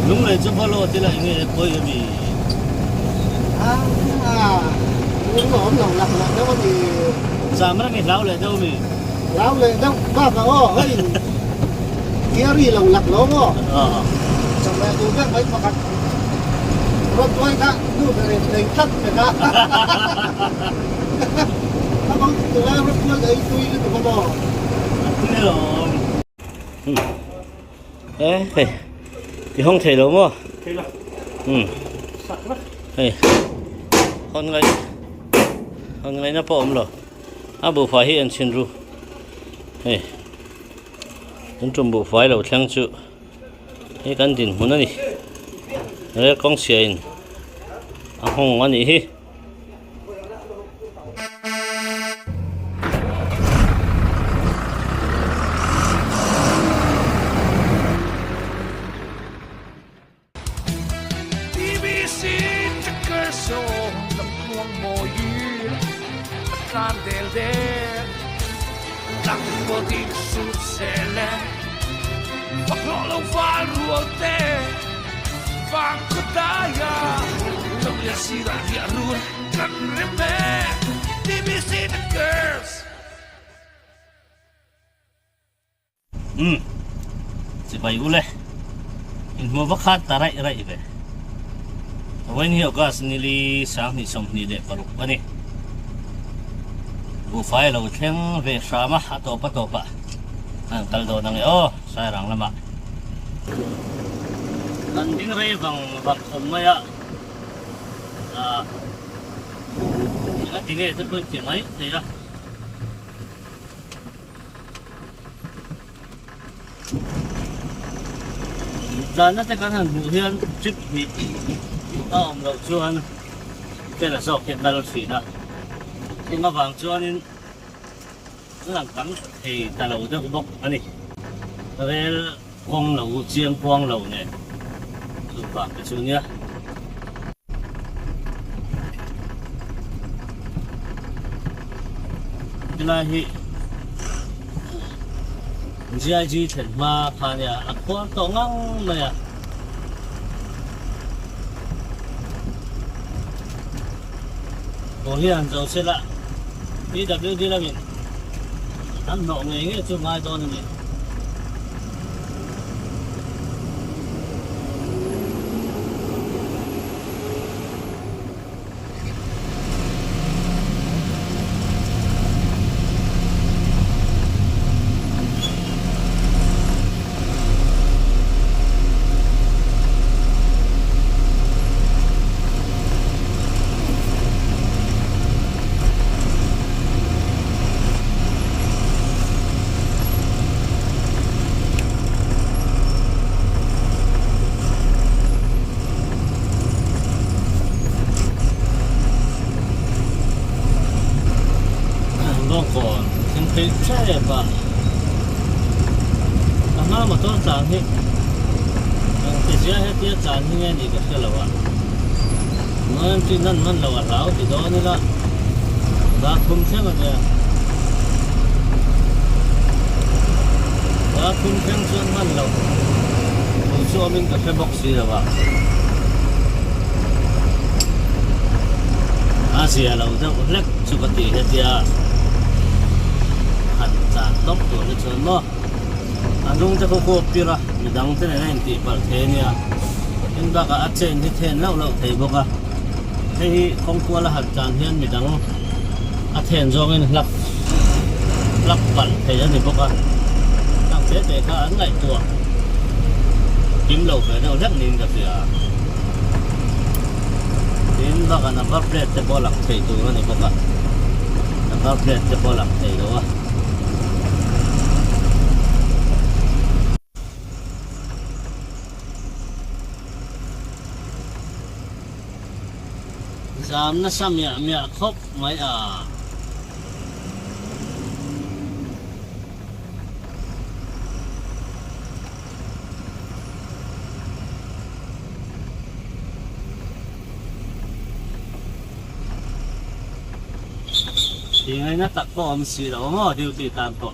Lunglei chu va lawt ila enge e pawi ami? Aa, lung a awm lo lak leh deuh a ni. Zam reng i hlau leh deuh ami? Hlau leh deuh bak ah aw, hei theory lo lak lo maw? Chawhmeh duh vek mai pakhat rawtuai kha nu ber in nei tlat vek a. A bang tunlai rawtuai ka ei tui lutuk a maw? A tui alawm. E hei i hawng thei lo maw? Thei lo. Um. Sak vek. Hei hawn ngaih hawn ngaihna pawh awm lo. A buhfai hi en chhin ru. Hei tun tum buhfai lo thleng chu hei kan dinhmun a ni. Rel kawng chhia in a nghawng a nih hi. Umm chibai ule inhmuh va khat ta raih raih ve. Vawiin hi August nili 26 a ni. Buhfai a lo thleng ve hram a, a tawp a tawp ah an kal dawn ang e aw Sairang lamah. Kan ding rei vang vang khawp mai a, ah engati nge te pawh in ti mai thei a. Tlanna te kan han hmuh hian trip hnih a awm loh chuan fela zawk hi a kal thin a, chung avang chuanin a lang tam thei ta lo deuh bawk a ni. Rel kawng lo chiang kuang lo nen chuvang te chu nia. Helai hi GIG thlen hma kha nia a khuar tawh ngang mai a. Aw hian zo sela PWD lamin an hnawh ngei ngei chu ngai dawn a ni. Bawngkawn thleng phei tep a, a hma motor tlan hi engtizia hetia tlan hi nge ni ka hre lo a, Noemchi nan man lo a hlau ti dawn ila dah thum thleng a nia. Dah thum thleng chuan hman loh tur chu awmin ka hre bawk si lo a. A zia lo deuh hlek chu ka ti hetia han tlan tawp tur hi chuan maw a hnung te khaw kawp tir a midang te nen a intih palh thei a nia. Tin bakah a chain hi then lauh lauh thei bawk a, hei hi kawngkual a han tlan hian midang a then zawngin hlak hlak palh thei a ni bawk a, hlak te te kha an ngaihtuah kim lo ve deuh hlek niin ka hria. Tin bakah number plate te pawh lang thei tur a ni bawk a, number plate te pawh lang thei lo a. Zam nasa miah miah khawp mai a. Tingaina tak pawh awm si lo maw duty tan pawh.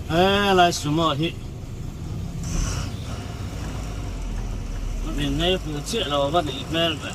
Helai sumo hi min nei fuh chiah lo va nih hmel ve.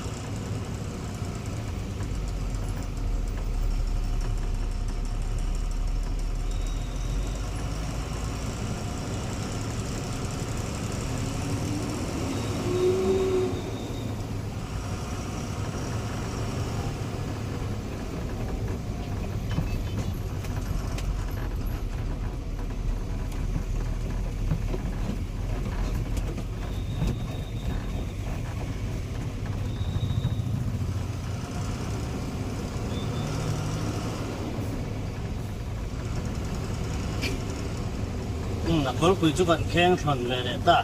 A kawlpui chu kan kheng thawn ve leh ta.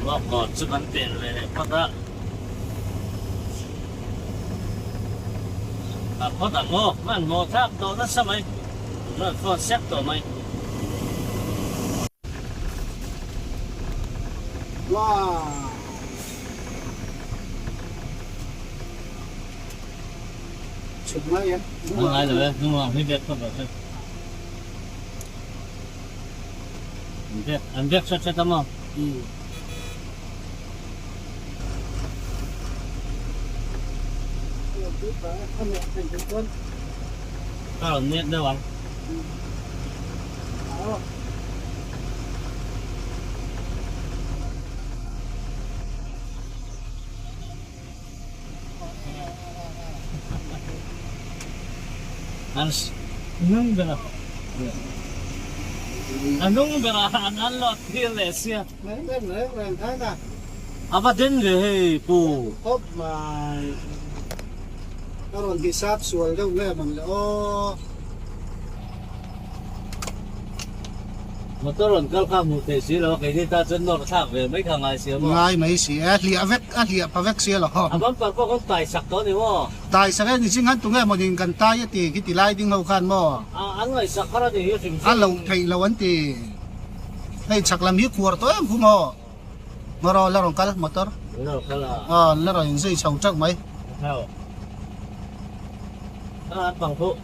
Ruak chu kan pel ve leh phawt a. A phawt ang aw, hmanhmawh thlak tawh nasa mai, rawn phone sek tawh mai. Wow. Chhuk ngai em? Ngai lo e, hnungah hi bag phawt rawh se. An bag hret hret a maw? Ka rawn nek deuh ang. An hnung ber a a hnung ber a an an lo thlir leh sia. A va den ve hei pu. Khawp mai. Ka rawn hisap sual deuh nge mang le aw. Motor rawn kal kha hmuh theih si lo a, keini tan chuan nawr thlak ve mai kha ngai si a maw? Ngai mai si e, hliah vek a hliah pa vek si a lo. A bumper pawh kan tai sak tawh a ni maw? Tai sak e, niching khan tunge maw ning kan tai a ti khi ti lai ding ho khan maw? A, an ngaihsak har a ni hi hrim hrim. A loh theih lo an ti. Hei chhak lam hi khuar tawh em khu maw? Motor la rawn kal motor. La rawn kal a. Aw la rawn inzui chho teuh mai. Heo. A an pang pawh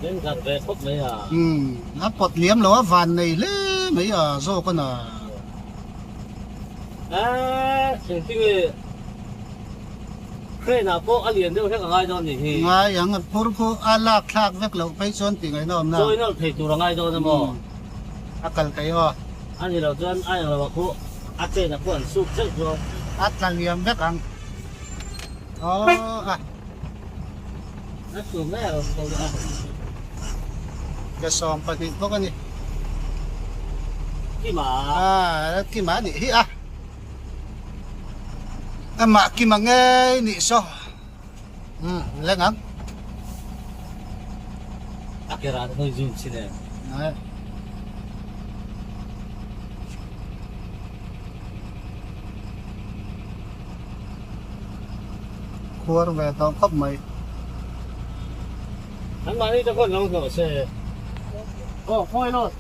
den khat ve khawp mai a. Umm a pawt liam lo a van nei hle mai a zawk a na. A thingthingi crane ah pawh a lian deuh hlek a ngai dawn nih hi. Ngai ang a phur khu a lak thlak vek loh phei chuan tih ngaihna awm na. Chawi nalh thei tur a ngai dawn a maw? A kal thei aw. A ni lo chuan a englo a khu a chain a khu an suk zeuh chu. A tla liam vek ang aw a. A su mai a rawn ko a. Ke 12 bawk a ni. Kima. A kima a nih hi a. Amah kima ngei nih saw. Umm leng ang. A ke ran hawi zun chin em? Ngai. Khuar ve tawh khawp mai. An mahni te khawn lo hnawh se. Aw khawi lawt.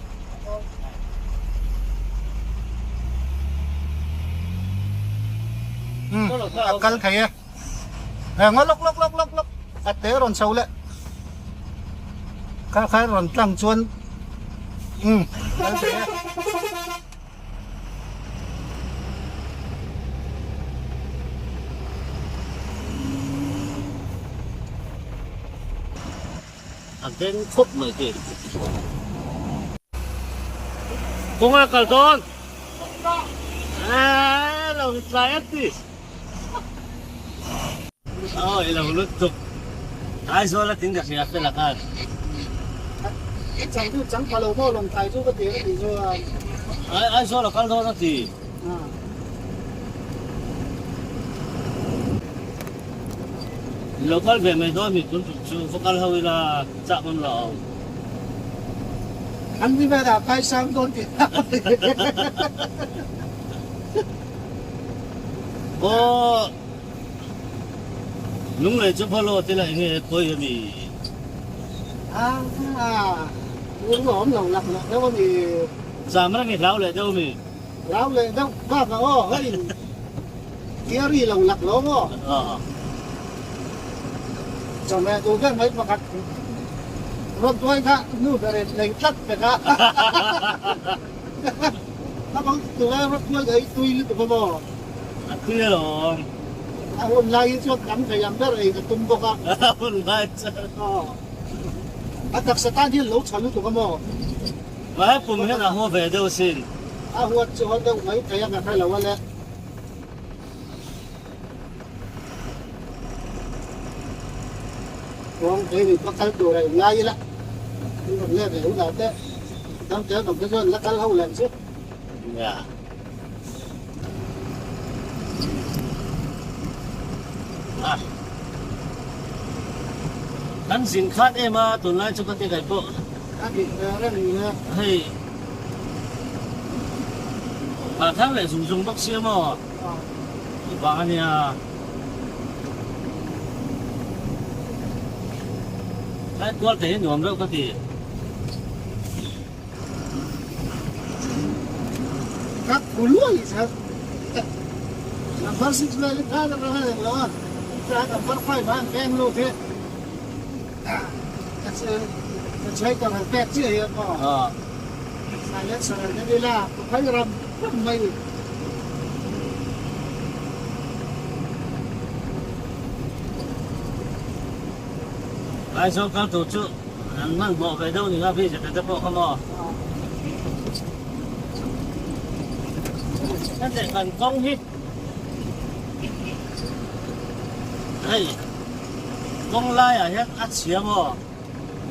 Umm a kal thei e. Eng a lawk lawk lawk lawk lawk a te rawn chho leh kha kha rawn tlang chuan umm kal thei e. A den khawp mai khi. Kawnga kal dawn. Eee lo tlai a ti. Aw i lo lut tuk. Aizawl a ting ka hria fel a khan. I chang chu chang pha lo maw lawng tlai chu ka ti ka tih chuan. Aizawl a kal dawn a ti. Lo kal ve mai dawn mi tun tum chu va kal ho ila chak awm lo. An ni vel ah phaisang dawn tih Aw Lunglei chu follow te lah enge khawi ami? Aa lung a awm lo lak leh deuh ami? Zam reng i hlau leh deuh ami? Hlau leh deuh bak ah aw hei theory lo lak lo maw? Aw. Chawhmeh duh ber mai pakhat rawtuai kha nu berin lei tlat pek a. Ka bang tungai rawtuai ka ei tui lutuk a maw? A tui alawm. A hun lai hi chuan tam thei ang ber ei ka tum bawk a. A hun lai chuan. Aw. A taksa tan hian lo tha lutuk a maw? Mahse pum hian a haw ve deuh sin. A huat chu haw deuh mai thei a ka hre lo a le. Kawng phei ri ka kal tur a in ngai ila in rawn let leh hunah te dam tel awm te chuan la kal ho leh chu. Nia. Ah. Kan zin khat em a tunlai chu ka ti kai pawh. A dik ve reng nia. Hei. Phah thar leh zung zung bawk sia maw? Vang a nia. Tlai kual te hi nuam reuh ka ti. Ka khu luai zet. Number 6 vel hi kha ka hre reng lo a. Ka number 5 ah an peng lut hi. Ka chhei ka han pek chiah hi a maw? Silencer an en ila ka phei ram ram mai. Aizawl kal tur chu an hmanhmawh ve deuh ni nga bike te pawh kha maw? Hetiang kan kawng hi hei kawng laiah hian a chhia maw?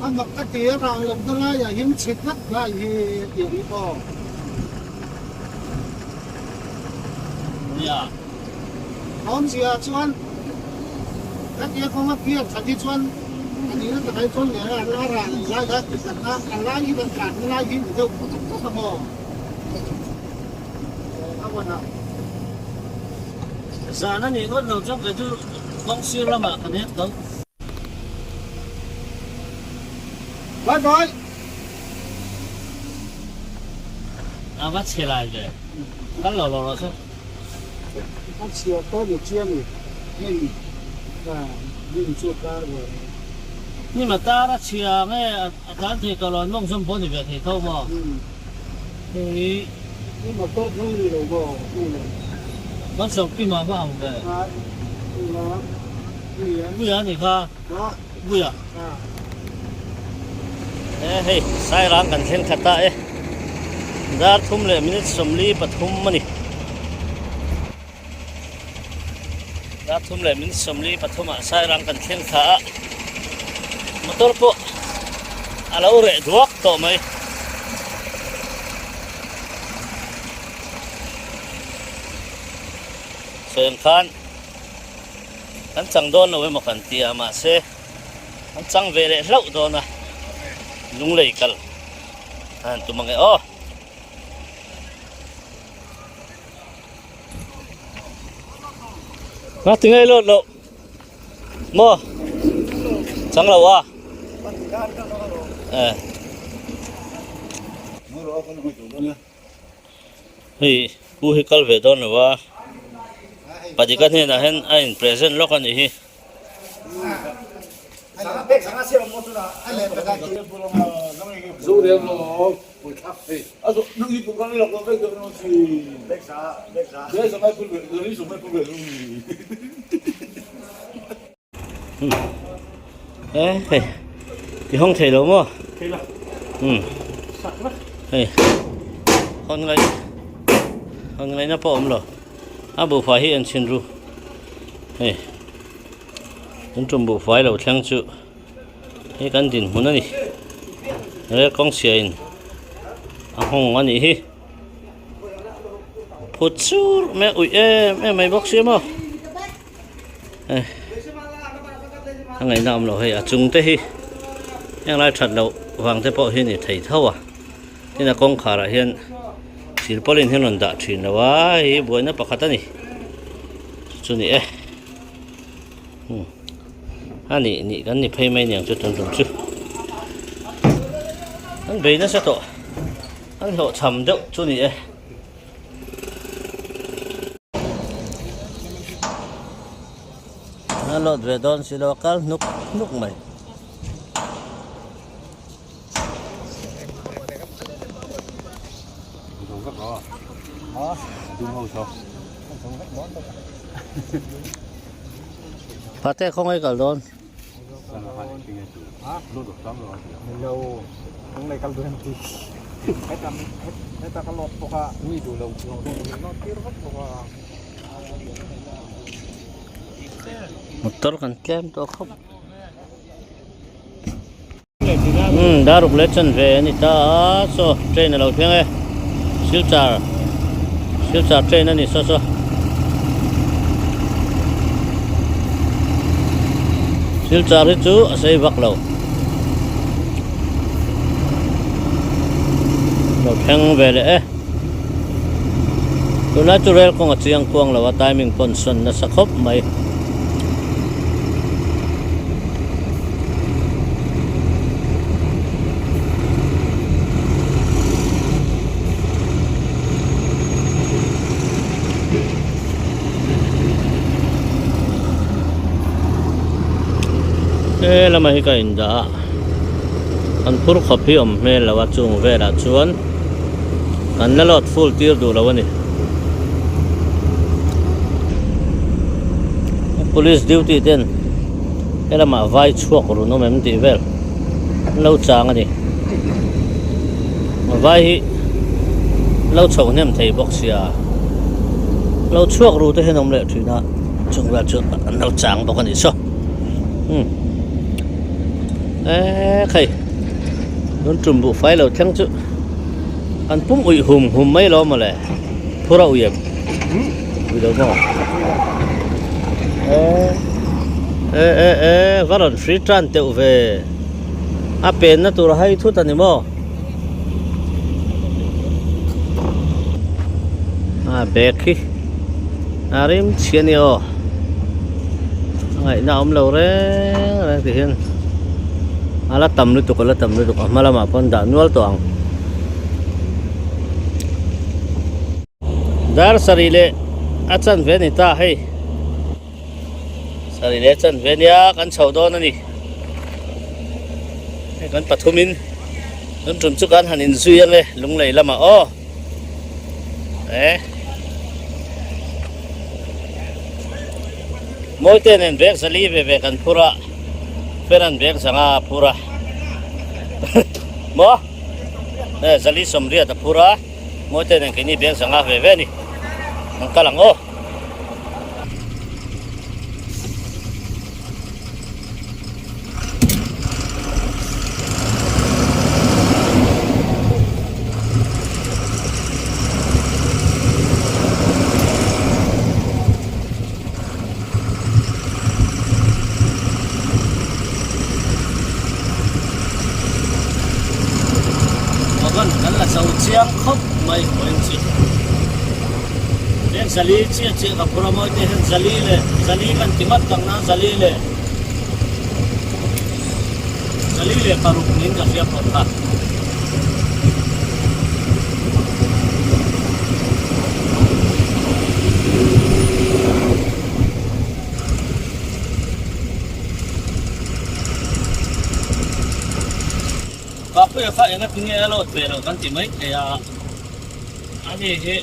A mak ka ti a rang lo na laiah hian chhe tlat lai hi a ti ang maw? Nia. Awmzia chuan ka tia kawng a pian khat hi chuan a nihna takah hi chuan leh a rang lai kha ti khat a, a lai hi kan tlanna lai hi ni deuh tawp a maw? A vawn a. Zan a nih ngawt lo chuan kei chu kawng sir lamah ka nek tho. Bye bye. A va chhe lai ve. Kal lo lo rawh se. A chhia pawh ni chiang i hei hnim chu a tar ve. Hnim a tar a chhia nge a tlan thei tawh lo an mawng zawm pawh a ni ve thei tho maw? Hei. Hnim a tawp lo ni lo maw? Kan sawrkim ah va ang ve. Puia a nih kha. Puia. E hei Sairang kan thleng khat ta e. Dar thum leh minute 43 a ni. Dar thum leh minute 43 ah Sairang kan thleng thla a. Motor pawh a lo reh duak tawh mai. Sawi ang khan kan chang dawn lo emaw kan ti a mahse an chang ve leh hlauh dawn a lunglei kal a han tum ang e aw. Nga ti ngei lut loh maw chang lo a eh hei pu hi kal ve dawn lo a padika hnenah hian a in present lawk a nih hi. Ê hei i hawng thei lo maw hei hawn ngaih hawn ngaihna pawh a awm lo a buhfai hi an chhin ru hei tun tum buhfai lo thleng chu hei kan dinhmun a ni rel kawng chhia in a nghawng a nih hi phut sur mai a uih em em mai bawk sia maw. A ngaihna awm lo hei a chung te hi heng lai that loh vang te pawh hi a ni thei tho a tin a kawngkhar ah hian silpaulin hi an rawn dah thin lo a hei hi buaina pakhat a ni chu ni e a nih nih kan ni phei mai niang chu tun tum chu an bei nasa tawh an hlawhchham deuh chu ni e. A load ve dawn si lo a kal hnuk hnuk mai. Pate khawngaih kal dawn. Motor kan tlem tawh khawp. Umm daruk leh chanve a ni ta a saw train a lo thleng e Silchar Silchar train a ni saw saw Silchar hi chu a sei vak lo lo thleng ve leh e tunlai chu rail kawng a chiang kuang lo a timing pawn sawn nasa khawp mai. He lamah hi ka indah a an phur khawp hi awm hmel lo a chung velah chuan an la load full tir duh lo a ni. Police duty ten helamah vai chhuak run awm em tih vel an lo chang a ni vai hi lo chho hnem thei bawk sia lo chhuak ru te hian awm leh thin a chung vel chu an lo chang bawk a nih saw umm eee khai tun tum buhfai lo thleng chu an pum uih hum hum mai lo mawle. Phur a ui em? Ui lo maw? E e e va rawn free tan teuh ve. A penna tur a hai thut a ni maw? A bag hi a rim chhi a ni aw. A ngaihna a awm lo reng reng ti hian a la tam lutuk a la tam lutuk a hma lamah pawn dah nual tawh ang. Dar sarih leh a chanve a ni ta hei sarih leh a chanve ania kan chho dawn a ni hei kan pathumin tun tum chu kan han inzui ang e lunglei lamah aw eh mawite nen bag zali ve ve kan phur a fan an bag zanga a phur a maw. Eh zali sawmriat a phur a mawite nen keini beng zanga ve ve a ni an kal ang aw. Wagon kan la cho chiang khawp mai vawiin chu. Heng zali chiah chiah ka phur a mawi te hian zali leh zali kan ti ngawt tak nan zali leh zali leh paruk niin ka hria phawt kha. Papuia kha enga tinge a load ve loh kan ti mai thei a, ani hi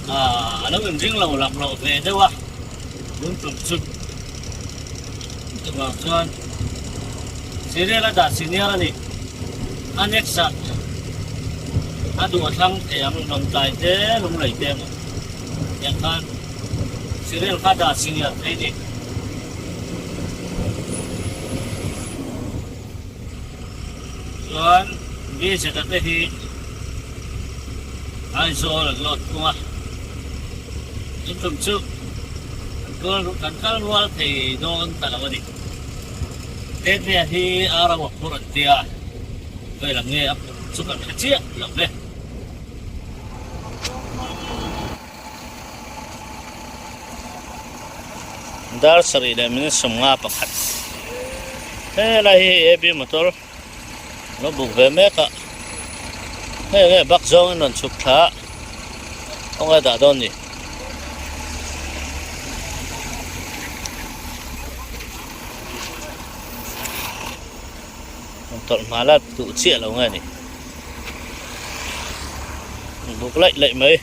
ah a lo inring lo lak loh ve deuh a, lung tum chu chuvang chuan serial a dah senior a ni, a next ah a duh a thlang thei ang lawngtlai te lunglei te emaw tiang khan. Serial kha dah senior thei ni. Chuan BZ-a te hi Aizawl an load thung a, chu tum chu kan kal rual thei dawn ta lo a ni. Tetea hi a ro a phur an tia, velah nge a phur chu kan hre chiah lo ve. Dar sarih leh minute 50 helai hi AB motor lo buk ve mek a hei nge bak zawng in rawn chhuk thla a kawng a dah dawn ni. Tawlh hma la duh chiah lo nge ni. Buk laih laih mai.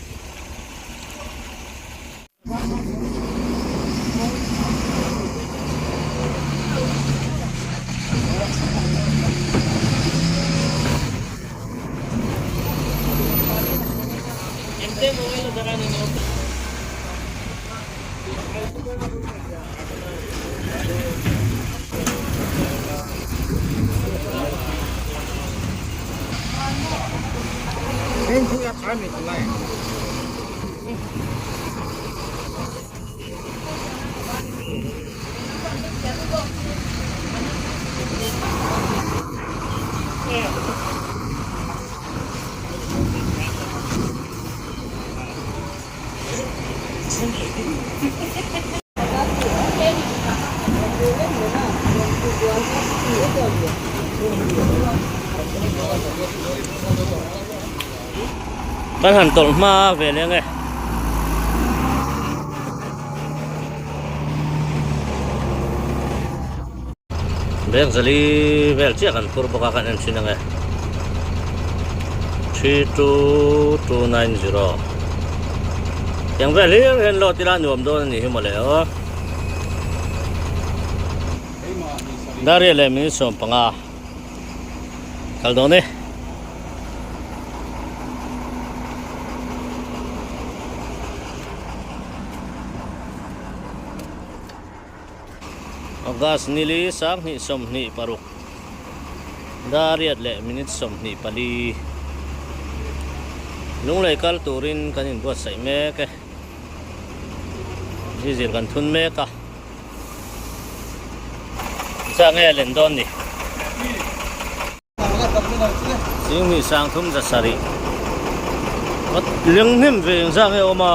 Kan han tawlh hma ve leng e. Bag zali vel chiah kan phur bawk a kan en thin ang e. 32290 Tiang vel hlir hian load ila nuam dawn a nih hi mawle aw. Daria leh minute 15 kal dawn e. August nili sanghnih 26 Dariat leh minute 24 Lunglei kal turin kan inbuatsaih mek e. Diesel kan thun mek a. Engzah nge a len dawn ni? Singhnih sangthum za sarih. Leng hnem ve engzah nge awm a?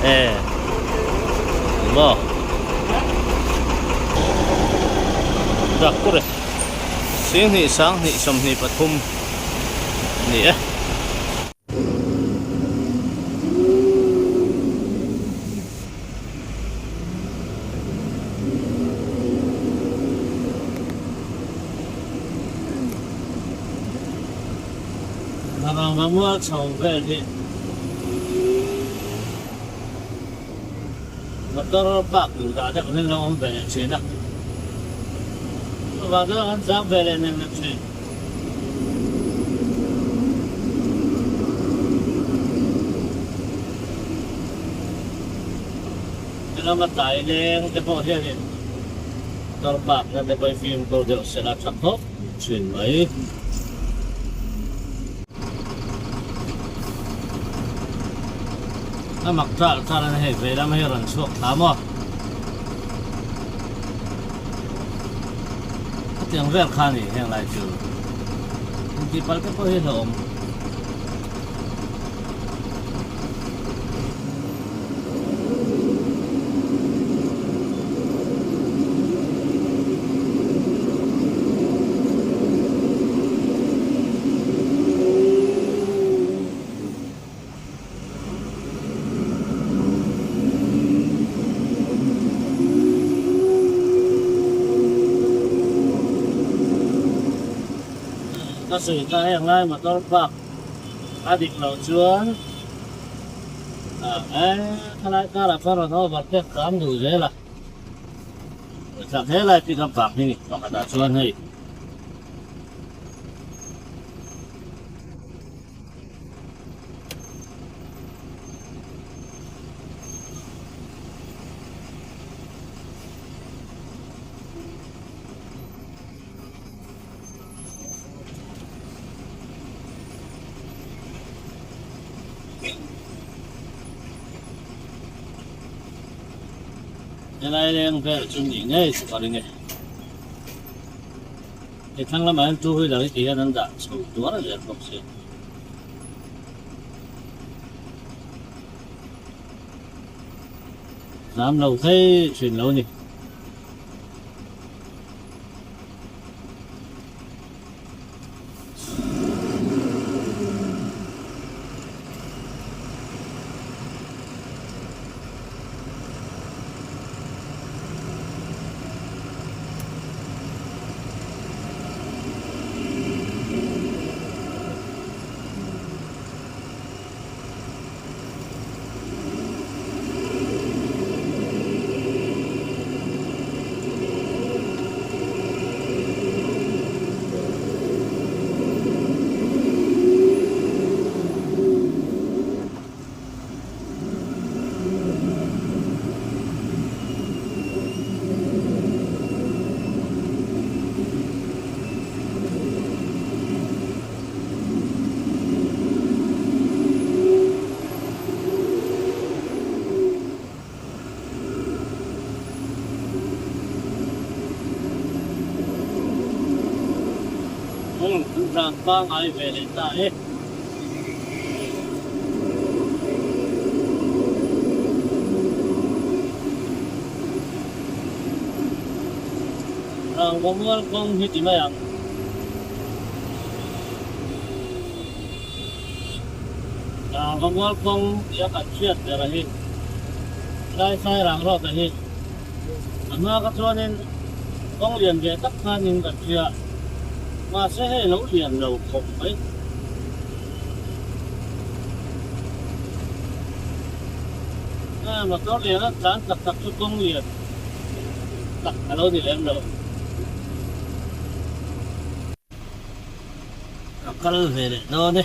E. Maw. Dak tur e. Singhnih sanghnih 23 ni e. Rangva mual chho vel hi motor park duh dah deuh hian lo awm ve leh thin a, chuvang chuan an chang ve leh nem nem thin. Helama tlai leng te pawh hianin motor park na te pawh hi fimkhur deuh sela tha khawp thin mai. A mak ṭalh ṭalh a ni hei veilam hi a rawn chhuak thla maw? Hetiang vel kha a ni heng lai chu intihpalh te pawh hi hlauhawm. Ka sawi ta heng lai motor park a dik loh chuan eh khalai karah khan rawn overtake tam duh zel a thlak helai pick up vang hi ni pakhatah chuan hei. Helai leng vel chu nih ngei chu ka ring e. He thlang lamah hian two wheeler hi ti hian an dah chho tuar zel bawk si. Zam lo thei thin lo ni. tlan pangngai ve leh ta e. Rangvamual kawng hi ti mai ang. Rangvamual kawng tia kan hriat ber a hi Laisai rang rawt a hi. A hma kha chuanin kawng lian ve tak khanin kan hria mahse hei lo lian lo khawp mai. Motor lian a tlan tak tak chu kawng lian tak a lo ni lem lo. A kal ve leh dawn e.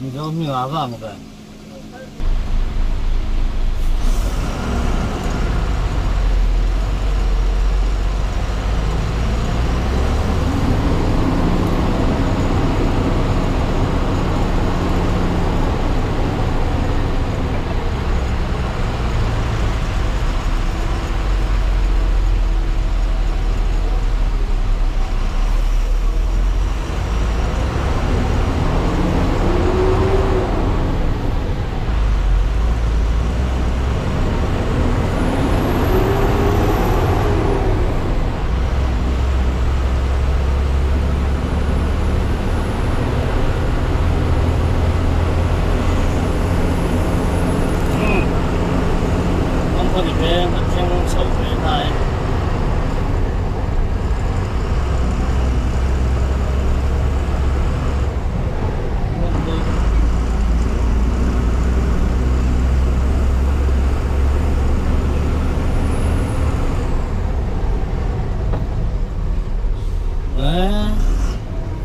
Mizo hming ah vang ve. Company peng a thleng chho ve ta e.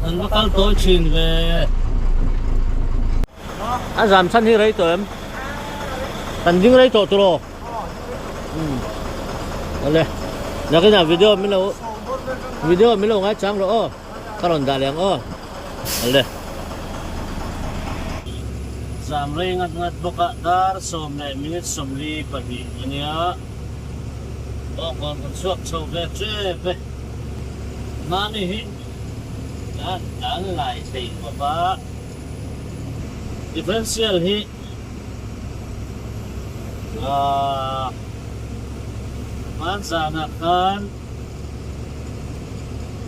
An va kal tawi thin ve. A zam chhan hi rei tawh em? Kan ding rei tawh tawh aw. Awle nakinah video min lo video min lo ngai chang rawh aw ka rawn dah leh ang aw awle. Zam rei ngat ngat bawk a dar 10:42 a nia aw kawn kan chhuak chho ve tep e mahni hi an lai thei khawp a differential hi. Hmanzanah khan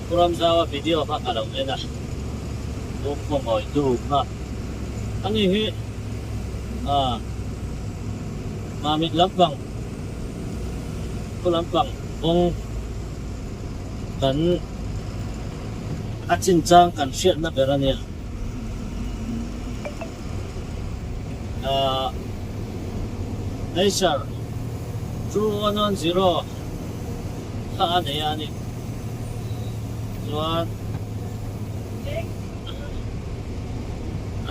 Pu Ramzaua video kha ka lo en a, Pu Khawmawitu kha a ni hi. A Mamit lampang khaw lampang kawng kan a chinchang kan hriatna ber a nia. Acer 2110 kha a nei a ni. Chuan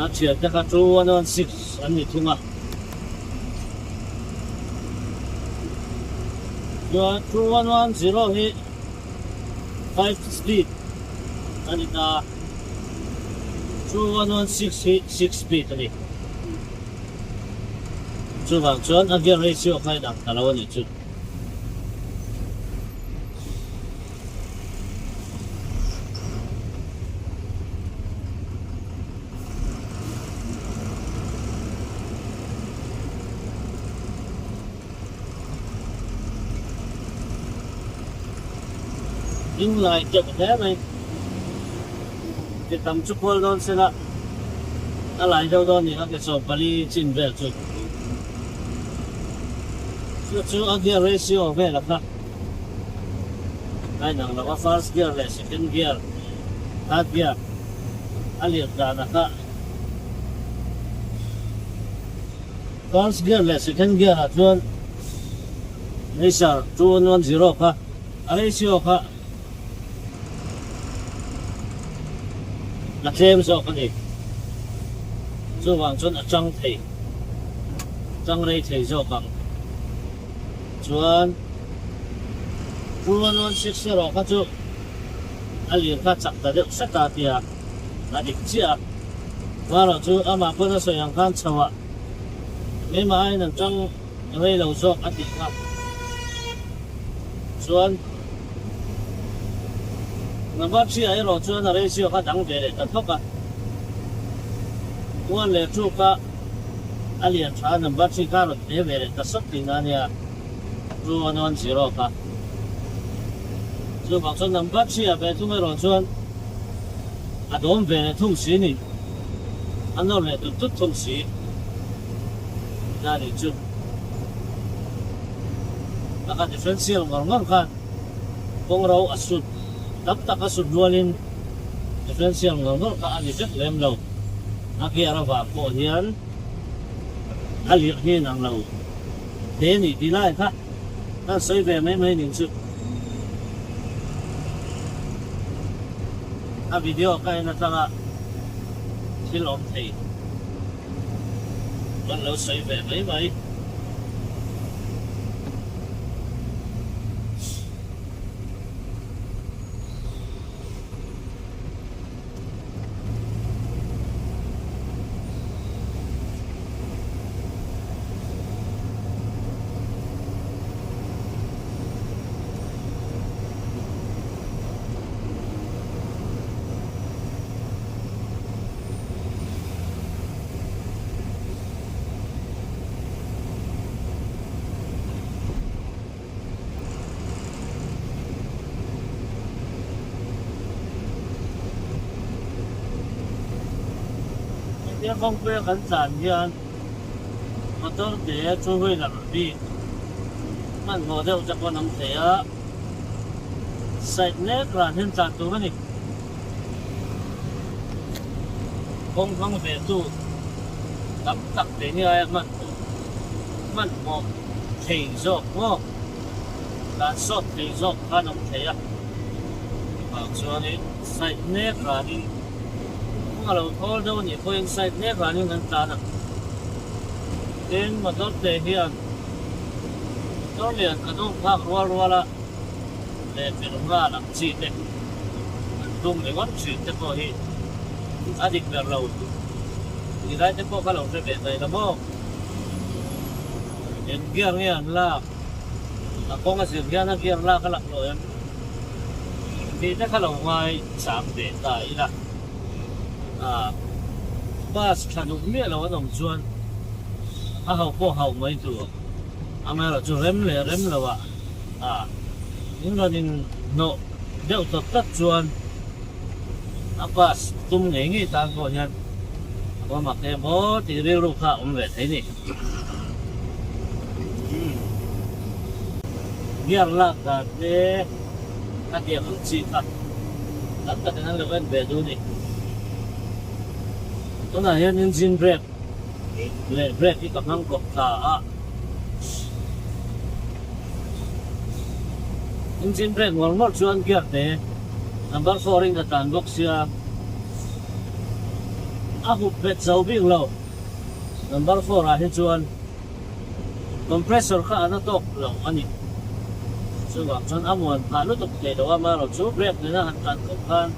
a thiante kha 2116 an ni thung a. Chuan 2110 hi 5 speed a ni ta a. 2116 hi 6 speed a ni. Chuvang chuan a gear ratio kha inang ta lo a nih chu. Ding lai teuh hle mai. Ti tam chu kual dawn se la, a lai deuh dawn nih a ke 14 chin vel chu. Chu chu a gear ratio vel a kha a inang lo a, first gear leh second gear, third gear a lian dan a kha. First gear leh second gear ah chuan Acer 2110 kha a ratio kha a tlem zawk a ni. Chuvang chuan a chang thei, chang rei thei zawk ang. Chuan 2116 erawh kha chu a lir kha chak ta deuh hret a tia a dik chiah a. Erawh chu amah pawn a sawi ang khan chho ah keimah aiin an tang rei lo zawk a tih kha. Chuan number 3 ah erawh chuan a ratio kha dang ve leh ta thawk a. 1 leh 2 kha a lian tha a, number 3 kha a rawn hle ve leh ta sawt tihna a nia, 2 1 1 0 kha. Chuvang chuan number 3 ah ve thung erawh chuan a dawm ve leh thung si ni, a nawr leh tut tut thung si na nih chu. Taka differential ngawr ngawr khan kawng ro a sut tam tak a sut rualin differential ngawr ngawr kha a ni vek lem lo. A gear avang pawh hian a lirh hi inang lo hle a nih tih lai kha kan sawi ve mai mai ning chu. A video ka en atanga thil awm thei kan lo sawi ve mai mai. Hetia kawngpuia kan tlan hian motor te two wheeler bik hmanhmawh deuh te pawh an awm thei a, side mek ran hian tlan tur a ni. Kawng hmang ve tu tam tak te hi aia hmanhmawh hmanhmawh thei zawk maw dan sawt thei zawk khan awm thei a chuvang chuanin side mek ranin kawng a lo thawl deuh anih pawhin side mek ranin kan tlan a tin motor te hian motor lian kan awm phak rual rual a leh per nghal ang chi te an tum ringawt thin te pawh hi a dik ber lo tih lai te pawh kha lo hre ve thei la maw. Eng gear nge an lak? A kawng a zir hian a gear lak a lak loh em? Tih te kha lo ngai chang ve ta ila. Ah, bus tha duh miah lo an awm chuan a hauh pawh hauh mai tur. Amaherawh chu rem leh rem lo ah ah in rawn in hnawh deuh tawp tlat chuan a bus tum ngei ngei tan pawh hian a. Aw mak em aw tih rilru kha a awm ve thei ni. Gear lak dan te a tiang ang chi kha tam takin an lo en ve duh ni. Tunah hian engine brake leh brake hi ka hmang kawp ta a. Engine brake ngawr ngawr chuan gear te number 4 in ka tlan bawk sia. A hup bet zo bik lo. Number 4 ah hi chuan compressor kha a na tawk lo a ni. Chuvang chuan a muan phah lutuk thei lo a, amaherawh chu brake nena han tlan khawp khan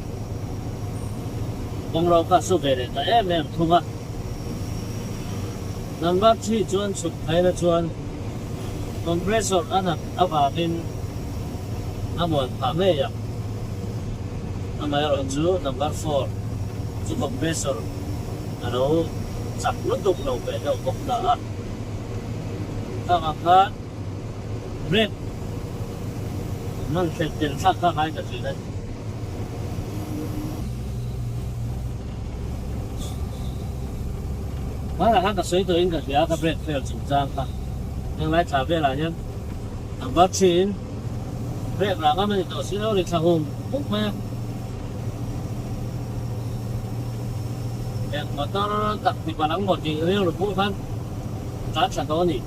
kawngro kha a su ve leh ta em em thung a. Number 3 chuan chhuk phaina chuan compressor a nat avangin a muan phah ngei ang. Amaherawh chu number 4 chu compressor a lo chak lutuk lo ve deuh bawk ta a. Khangah khan brake hman thlen tel thlak kha ngai ta thin a ni. Hmanah khan ka sawi tawhin ka hria ka brake fail chungchang kha. Heng lai thla velah hian number 3 in brake rah ngam a ni tawh si lo ri thla hum hum mai a. Eng motor tak ti palh ang maw tih rilru pawh khan tlan thla tawh a ni.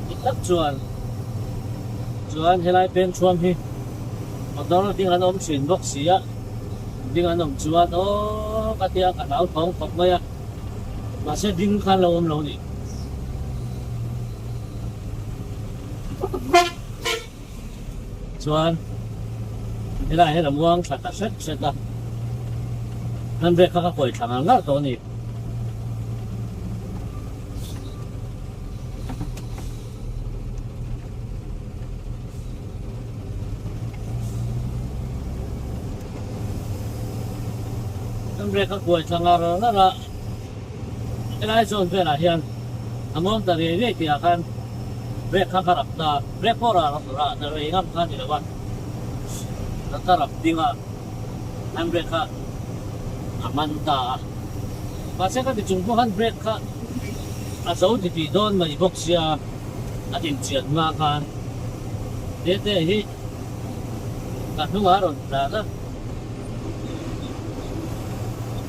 Dik tak chuan chuan helai peng thuam hi motor ding an awm thin bawk si a, ding an awm chuan aw ka tia ka hlauthawng khawp mai a, mahse ding khan lo awm lo ni. Chuan helai hian a muang thla ta hret hret a, handbrake kha ka kawi thla ngar ngar tawh a ni. Handbrake ka kawi thla ngar ngar a, helai zawn velah hian a muang ta riai riai tihah khan brake kha ka rap ta, brake pawh rah rah ta rei ngam kha a ni lo a, ka rap ding a, handbrake kha a man ta a, mahse ka ti chung pawh khan brake kha a zo ti tih dawn mai bawk sia a inchian hma khan tete hi ka hnungah a rawn tlan a,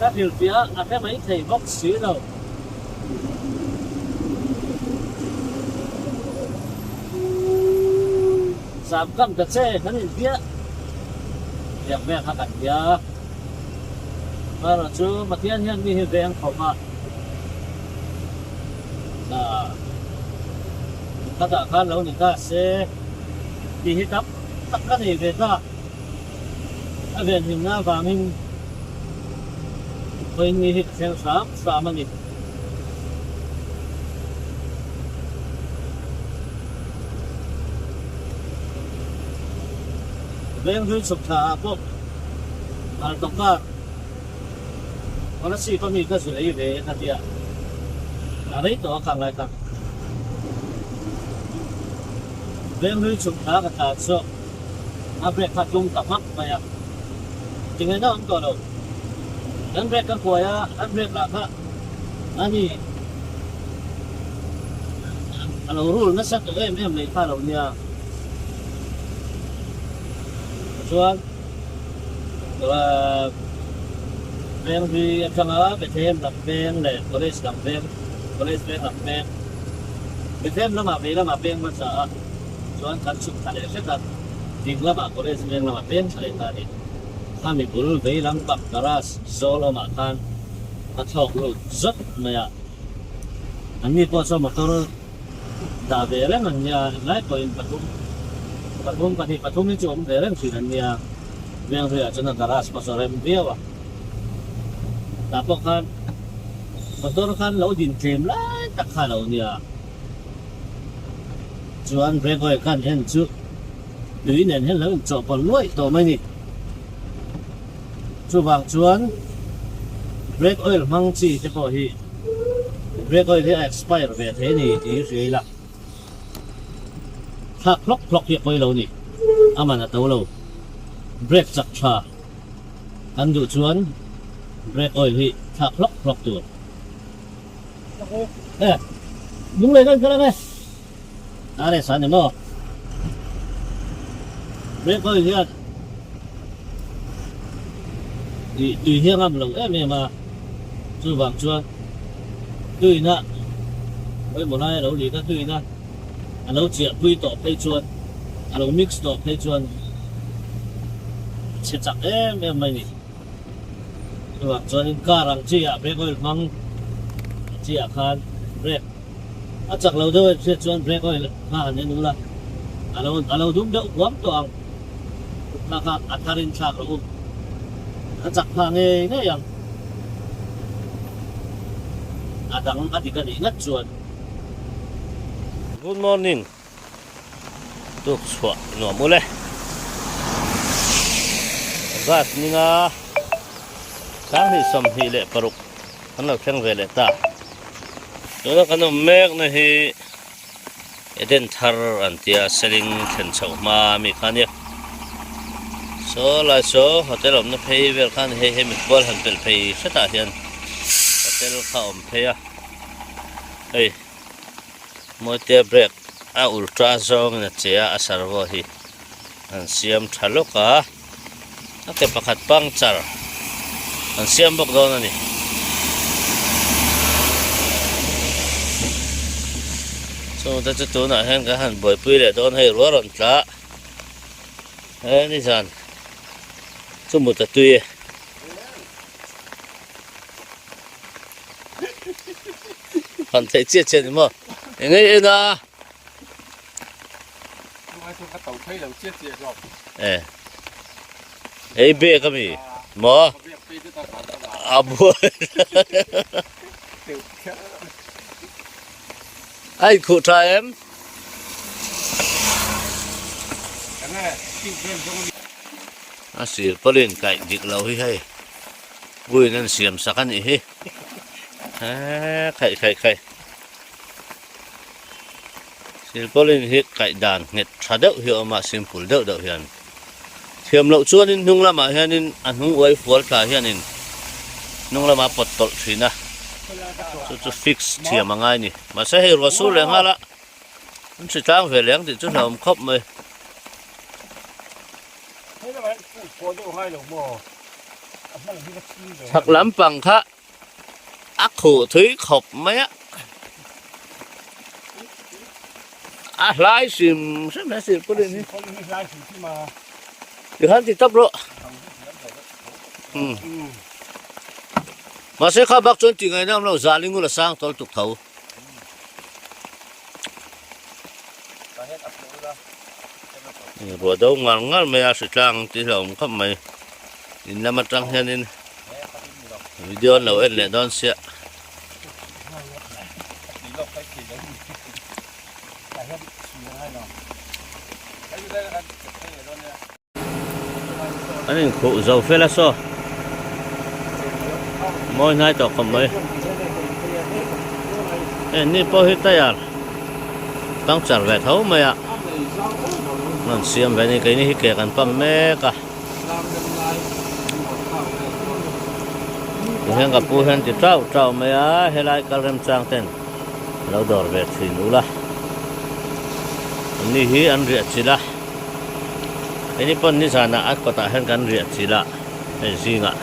ka hrilhfiah a hre mai thei bawk si lo. Sam kam ta che kan inpiah tiang vel kha kan hria. Erawh chu Pathian hian mi hi veng khawp a, khatah khan lo ni ta se tih hi tam tak ka nei ve ta. A venhimna avangin vawiin ni hi ka thleng hram hram a ni. Venghlui chhuk thla ah pawh Alto car Kolasib a mi ka zu lei ve a tia a rei tawh a kha ngai tak. Venghlui chhuk thla ka tlan saw a brake kha tlum ta hmak mai a, tinge na awm tawh lo. Kan brake ka kuai a, an brake lah kha a ni a lo rul nasa tawh em em mai kha lo nia. Chuan veng hlui atanga Bethlehem lam veng leh College lam veng, College veng lam veng, Bethlehem lamah vei lamah peng hmasa a. Chuan kan chhuk thla leh hret a, ding lamah college veng lamah peng thla leh ta a ni. Khami bul vei lam pak garage zawl awmah khan a thlawk lut zawt mai a. Anni pawh chuan motor dah ve reng an nia, englai pawhin pathum pathum pahnih pathum hi chu awm ve reng thin an nia. Veng hruiah chuan a garage pawh chu a rem viau a. Tah pawh khan motor khan lo din tlem lai tak kha a lo nia. Chuan brake oil khan hen chu tui nen hian lo inchawhpawlh nuaih tawh mai ni. Chuvang chuan brake oil hmang chi te pawh hi brake oil hi a expire ve thei a ni tih hi hria ila thlak hlawk hlawk hi a pawi lo a ni. A man a to lo. Brake chak tha kan duh chuan brake oil hi thlak hlawk hlawk tur. E lunglei kan kal ange RS a ni maw brake oil hian tih tui hi a ngam lo em em a chuvang chuan tuina pawimawh lai a lo lik a tuina a lo chiah pui tawh phei chuan a lo mix tawh phei chuan a chhe chak em em mai ni. Chuvang chuanin car ang chi ah brake oil hmang ang chi ah khan brake a chak lo deuh em hriat chuan brake oil kha han en ula a lo a lo dum deuh huam tawh ang kha kha a thar in thlak rawh u a chak phah ngei ngei ang a dang a dik a nih ngat chuan. Good morning. Tuk chhuah nuam ule. Gas ninga 2026 kan lo thleng ve leh ta. Tuna kan awm mek na hi Eden thar an tia seling thlen chhoh hma ami kha nia. Saw lai saw hotel awmna phei vel khan hei hemi kual han pelh phei hretah hian hotel kha awm phei a hei. Mawite brake a ultra zawngin a che a, a servo hi an siam tha lawk a, a ke pakhat puncture an siam bawk dawn a ni. Chungte chu tunah hian kan han buaipui leh dawn hei ruah rawn tla he nizan chu mut a tui e. Han theih chiah chiah ni maw? Eng ei en a? E. Ei bek ami? Maw? A buai. A inkhuh tha em? A sir pawlin kaih dik lo hi hei. Puiin an siam sak a nih hi. Eee khaih khaih khaih. Silpaulin hi kaih dan nghet tha deuh hi a awm a, simple deuh deuh hian. Thiam loh chuanin hnung lamah hianin a hnung uai fual thla hianin hnung lamah a pawt tawlh thin a, chu chu fix thiam a ngai a ni. Mahse hei ruah sur leh nghal a, an hri tlang ve leh ang tih chu hlauhawm khawp mai. Chhak lampang kha a khuh thui khawp mai a, a hlai hrim hrim he silpauline hi tikhan ti tawp rawh mahse kha bak chuan tih ngaihna awm lo zah lingul a sang tawl tuk tho. Ruah do ngar ngar mai a hritlang tih hlauhawm khawp mai in lam atang hianin video an lo en leh dawn sia. An inkhuh zo fel a saw. Mawi hnai tawh khawp mai. Hei ni pawh hi tyre puncture ve tho mai a. An siam ve a ni keini hi ke kan pump mek a. Tihian ka pu hian ti tau tau mai a helai kal remchang ten lo dawr ve thin ula. An ni hi an riah chilh a. Keini pawn nizanah a kawtah hian kan riah chilh a, hei zingah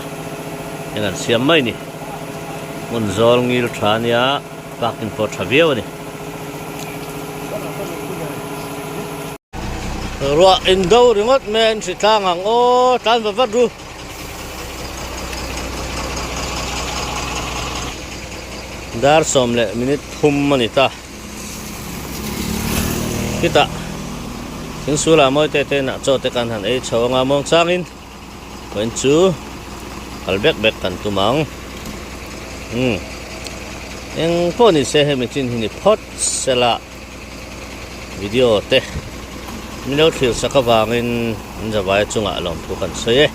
hian an siam mai ni. Hmun zawl ngil tha a nia, parking pawh tha viau a ni. Ruah indo ringawt mai a inhri tlang ang aw, tlan va vat ru. Dar sawm leh minute thum a ni ta. Khitah thingsulah mawi te te inah chaw te kan han ei chho anga muang changin vawiin chu kal bek bek kan tum ang umm eng pawh ni se hemi chin hi ni phawt sela video te min lo thlir sak avangin an zavaia chungah lawmthu kan sawi e.